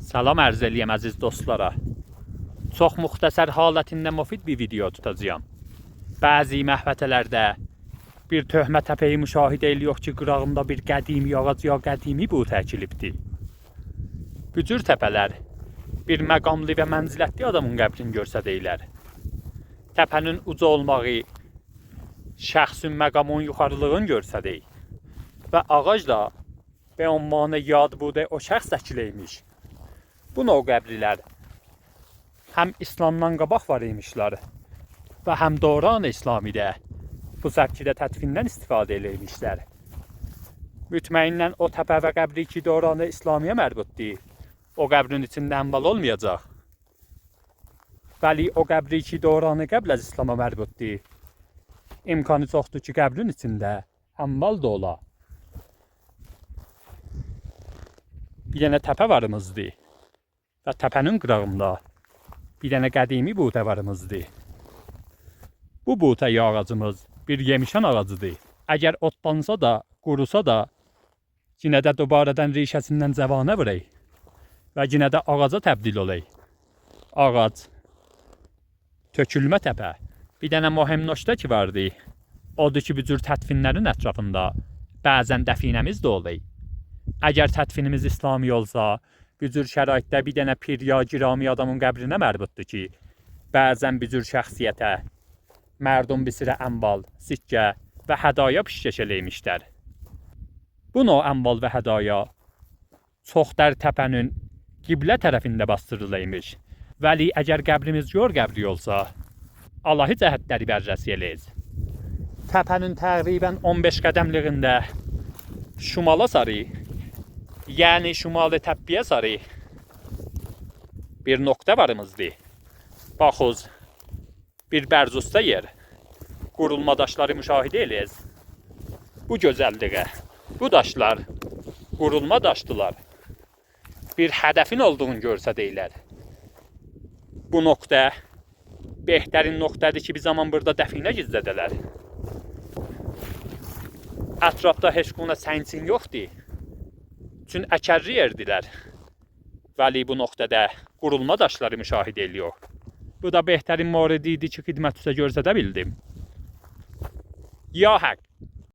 Salam ərz eləyəm əziz dostlara. Çox müxtəsər halətində müfid bir video tutacağam. Bəzi məhvətələrdə bir töhmə təpəyi müşahidə eləyirik ki, qırağında bir qədimi ağac ya qədimi buğda əkilibdi. Bücür təpələr bir məqamlı və mənzilətli adamın qəbrini göstərirlər. Təpənin uca olmağı şəxsin məqamının yuxarılığını göstərir. Və ağac da به عنوان yad buda o şəxs əkiləymiş. Bu növ qəbrilər həm İslamdan qabaq var imişlər və həm davran İslamidə bu səbkidə tədfindən istifadə eləymişlər. Mütməyindən o təpə və qəbri ki davran İslamiyə mərbutdur, o qəbrin içində əmval olmayacaq. Bəli, o qəbri ki davranı qəbl az İslama mərbutdur, imkanı çoxdur ki qəbrin içində əmval da ola. Bir dənə təpə varımızdı və təpənin qırağında bir dənə qədimi buğda varımızdı. Bu buğda ağacımız bir yemişan ağacıdır. Əgər otlansa da, qurusa da, yenə də dubarədən rişəsindən cəvanə vurey və yenə də ağaca təbdil oley. Ağac, tökülmə təpə. Bir dənə mühim nöqtə ki vardı. Odur ki, bu cür tədfinlərin ətrafında bəzən dəfinəmiz də oley. Əgər tədfinimiz İslami olsa, bu cür şəraitdə bir dənə pir ya girami adamın qəbrinə mərbutdur ki, bəzən bu cür şəxsiyyətə mərdum bir sirə əmval, sikkə və hədaya pişkəş eləymişlər. Bu növ əmval və hədaya çox dər təpənin qiblə tərəfində bastırılıymış. Vəli əgər qəbrimiz gör qəbri olsa, Allahi cəhətləri bərrəsi eləyiz. Təpənin təqribən 15 qədəmliyində şimala sarı, yəni şimali təppiyə sarı bir nöqtə varımızdı. Baxız, bir bərzusta yer. Qurulma daşları müşahidə eləyiz. Bu gözəlliyə, bu daşlar qurulma daşdılar. Bir hədəfin olduğunu göstərirlər. Bu nöqtə behtərin nöqtədir ki, bir zaman burada dəfinə gizlədələr. Ətrafda heç quna səncin yoxdur. Çün əkərli yerdilər. Vəli bu nöqtədə qurulma daşları müşahidə eləyor. Bu da behtərin moridi idi ki, xidmət üzə göstərə bildim. Ya haqq.